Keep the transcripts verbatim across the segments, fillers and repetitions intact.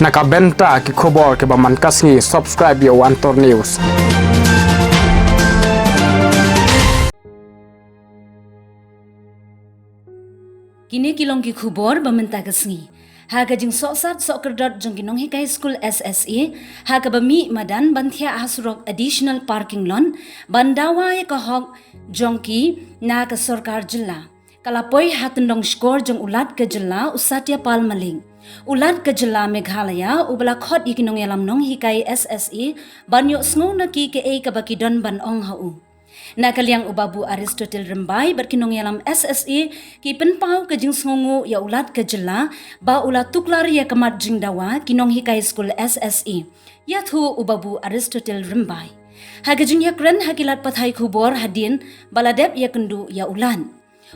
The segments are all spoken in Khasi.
Na ka bynta ki khubor kiba man ka sngi, subscribe ïa u Antor News. Kine ki long ki khubor ba mynta ka sngi. Ha ka jingsohsat sohkyrdot jong ki nonghikai skul S S A, ha kaba mih madan ban thiah ha surok additional parking lot, ban dawa ïa ka hok jong ki na ka sorkar jylla, ka la poi ha tyndong shkor jong u Lat ka jylla u Satya Pal Malik. U Lat ka jylla Meghalaya uba la khot ïa ki nongïalam nonghikai S S A ban ïohsngew na ki kaei kaba ki don ban ong ha u. Na ka liang u Babu Aristotle Rymbai bad ki nongïalam S S A ki pynpaw ka jingsngewnguh ïa u Lat ka jylla ba u la tuklar ïa ka mat jingdawa ki nonghikai skul S S A, ïathuh u Babu Aristotle Rymbai. Ha ka jingïakren ha ki lad pathai khubor hadien ba la dep ïakynduh ïa u Lat,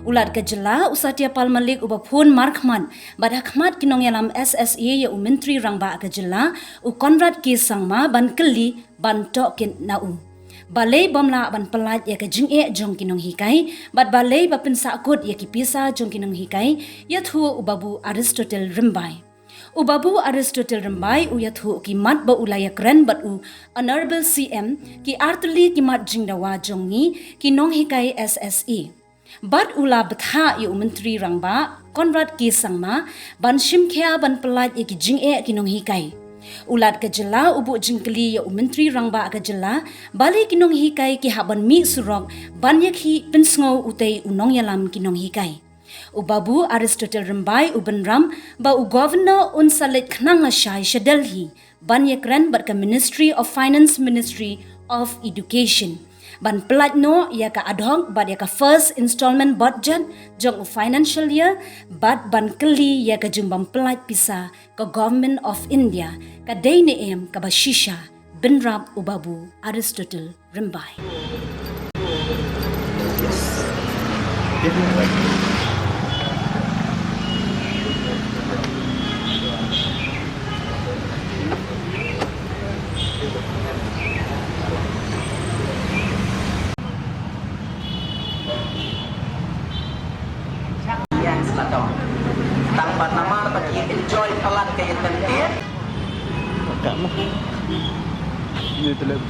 u Lat ka jylla u Satya Pal Malik uba phone markhmat bad hakhmat ki nongïalam S S A ïa u Myntri Rangbah ka jylla u Conrad K Sangma ban kylli ban tohkit na u. Balei bym lah ban pyllait ïa ka jingeh jong ki nonghikai, bad balei ba pynsahkut ïa ki pisa jong ki nonghikai, ïathuh u Babu Aristotle Rymbai. U Babu Aristotle Rymbai u ïathuh ki mat ba u la ïakren bad u Honorable C M ki artylli ki mat jingdawa jong ngi ki nonghikai S S A. Bad u la bthah ïa u Myntri Rangbah Conrad K Sangma ban shim khia ban pyllait ïa ki jingeh ki nonghikai. U Lat ka jylla u buh jingkylli ïa u Myntri Rangbah ka jylla, balei ki nonghikai ki hap ban mih surok ban ïakhih pynsngew utei u nongïalam ki nonghikai. U Babu Aristotle Rymbai u bynrap ba u Governor un sa leit khnang lashai sha Delhi ban ïakren bad ka Ministry of Finance, Ministry of Education, ban pyllait noh ïa ka ad hoc bad ïa ka first installment budget jong u financial year, bad ban kylli ïa ka jingbym pyllait pisa ka Government of India, ka dei ne em kaba shisha, bynrap u Babu Aristotle Rymbai. Tang ba namar ba ki enjoy palat ka ïa tyntir. Ka mah. Ni telep.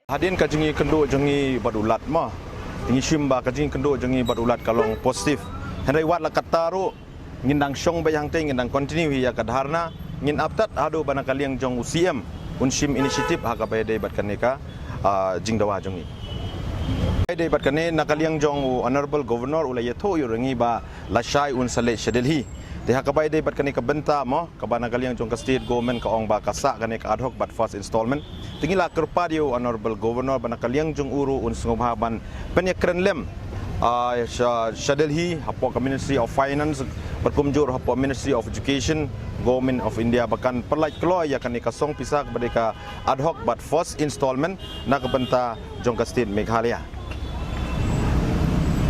Hadien ka jingïakynduh jong ngi bad u Lat mo, ngi shim ba ka jingïakynduh jong ngi bad u Lat ka long positive. Hynrei wat la katta ruh, ngin dang shong beit hangtei, ngin dang continue hi ïa ka dharna, ngin ap tat haduh ba na ka liang jong u C M un shim initiative ha kaba ïadei bad kane ka, ah, jingdawa jong ngi. Ïadei bad kane, na ka liang jong u Honorable Governor u la ïathuh ïa ngi ba lashai un sa leit sha Delhi. Te ha kaba ïadei bad kane ka bynta mo, kaba na ka liang jong ka state government ka ong ba ka sah kane ka ad hoc bad first installment, te ngi la kyrpad ïa u Honorable Governor ba na ka liang jong u ruh un sngewbha ban pynïakren lem, ah, sha, sha Delhi, hapoh ka Ministry of Finance, bad kumjuh hapoh Ministry of Education, Government of India, ba kan pyllait kloi ïa kane ka song pisa kaba dei ka ad hoc bad first installment na ka bynta jong ka state Meghalaya.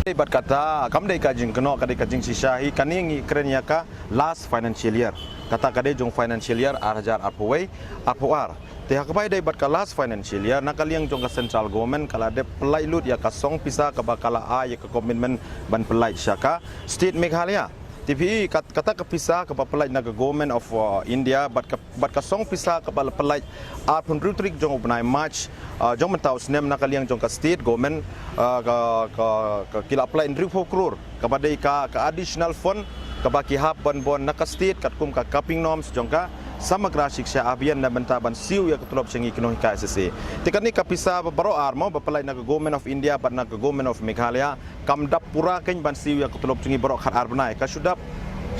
Dei bad kata, kam dei ka jingkynnoh, ka dei ka jingshisha hi, kane ngi kren ïa ka last financial year. Kata ka dei jong financial year ar hajar arphew wei, arphew ar. Te ha kaba ïadei bad ka last financial year, na ka liang jong ka central government ka la dep pyllait lut ïa ka song pisa kaba ka la ai ïa ka commitment ban pyllait sha ka state Meghalaya. Te phi i kat-, kata ka pisa kaba pyllait na ka Government of, uh, India, bad ka, bad ka song pisa kaba la pyllait arphew hynriew tarik jong u bnai March, uh, jong mynta u snem na ka liang jong ka state government, uh, ka, ka, ka ki la pyllait hynriewphew klur, kaba dei ka, ka additional fund kaba ki hap ban bun na ka state katkum ka capping norms jong ka Samagra Shiksha Abhiyan na bynta ban siew ïa ka tulop jong ngi ki nonghikai S S A. Te kane ka pisa ba baroh ar mo, ba pyllait na ka Government of India bad na ka Government of Meghalaya, kam dap pura kein ban siew ïa ka tulop jong ngi baroh khatar bnai, ka shu dap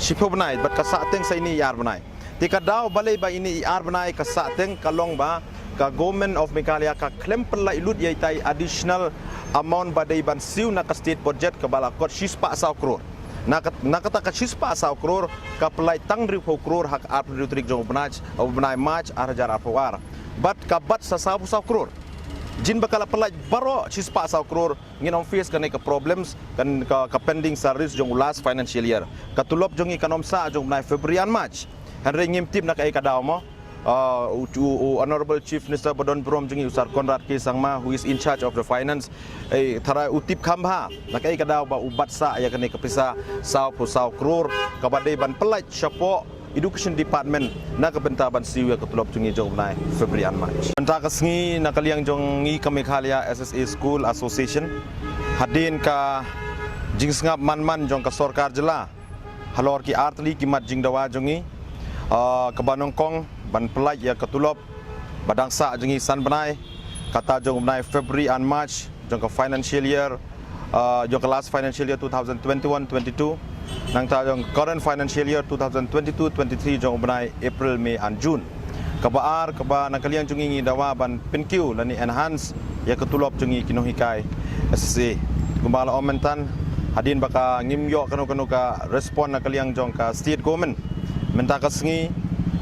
shiphew bnai bad ka sah teng sa ine i ar bnai. Te ka daw balei ba ine i ar bnai ka sah teng, ka long ba ka Government of Meghalaya ka khlem pyllait lut ïa itai additional amount ba dei ban siew na ka state budget kaba la kot shispah saw klur. Na ka, na kata ka shispah saw klur ka pyllait tang hynriewphew klur ha ka arphew hynriew tarik jong u bnai, u bnai March ar hajar arphew ar. Bad ka bat sa sawphew saw klur. Jin ba ka la pyllait baroh shispah saw klur, ngin ym face kane ka problems, kan ka, ka pending salaries jong u last financial year. Ka tulop jong ngi kan ym sah jong u bnai February and March. Hynrei ngim tip na kaei ka daw mo. Uh, u, u, u Honorable Chief Minister ba don burom jong ngi, u Sir Conrad K Sangma, who is in charge of the finance, eh, tharai u tip kham bha na kaei ka daw ba u bat sah ïa kane ka pisa saw phew saw klur kaba dei ban pyllait shapoh Education Department na ka bynta ban siew ïa ka tulop jong ngi jong u bnai February and March. Mynta ka sngi na ka liang jong ngi ka Meghalaya S S A School Association, hadien ka jingsngap man man jong ka sorkar jylla halor ki artylli ki mat jingdawa jong ngi, ah, kaba nyngkong ban pyllait ïa ka tulop ba dang sah jong ngi san bnai, kata jong u bnai February and March jong ka financial year, ah, jong ka last financial year two thousand twenty-one twenty-two, nangta jong ka current financial year two thousand twenty-two twenty-three jong u bnai April, May and June. Kaba ar, kaba na ka liang jong ngi ngi dawa ban pynkiew lane enhance ïa ka tulop jong ngi ki nonghikai S S A. Kumba la ong mynta, hadien ba ka ngim ïoh kano kano ka respond na ka liang jong ka state government, mynta ka sngi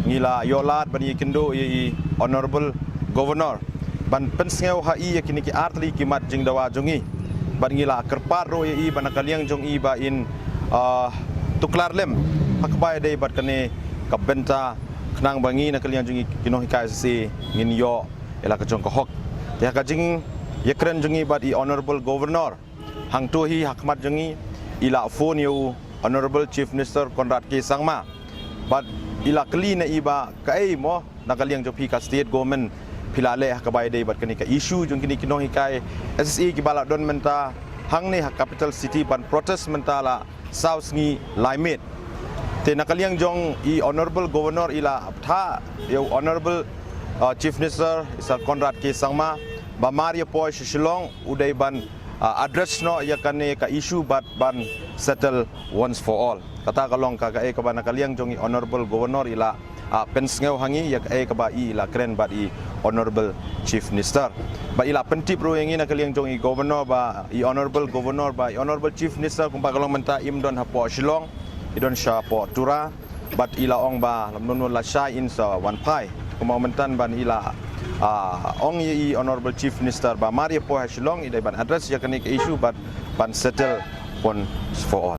ngi la ïoh lad ban ïakynduh ïa i Honorable Governor ban pynsngew ha i ïa kine ki artylli ki mat jingdawa jong ngi. Bad ngi la kyrpad ruh ïa i ba na ka liang jong i ba in, ah, tuklar lem ha kaba ïadei bad kane ka bynta, khnang ba ngi na ka liang jong ngi ki nonghikai S S A ngin ïoh ïa la ka jong ka hok. Te ha ka jingïakren jong ngi bad i Honorable Governor hangto hi ha khmat jong ngi, i la phone ïa u Honorable Chief Minister Conrad K Sangma bad i la kylli na i ba kaei mo na ka liang jong phi ka state government phi la leh ha kaba ïadei bad kane ka issue jong kine ki nonghikai S S A kiba la don mynta hangne ha capital city ban protest mynta la saw sngi lai miet. Te na ka liang jong i Honorable Governor i la bthah ïa u Honorable, uh, Chief Minister, i Sir Conrad K Sangma, ba mar ïa poi sha Shillong u dei ban, uh, address noh ïa kane ka issue bad ban settle once for all. Kata ka long ka kaei kaba na ka liang jong i Honorable Governor i la, ah, pynsngew ha ngi ïa kaei kaba i la kren bad i Honorable Chief Minister. Ba i la pyntip ruh ïa ngi na ka liang jong i Governor ba i Honorable Governor ba i Honorable Chief Minister kumba ka long mynta im don hapoh Shillong, i don shapoh Tura. Bad i la ong ba lam nun la shai in sa wan phai. Kumba mynta ban i la, ah, ong ïa i Honorable Chief Minister ba mar ïa poi ha Shillong i dei ban address ïa kane ka issue bad ban settle once for all.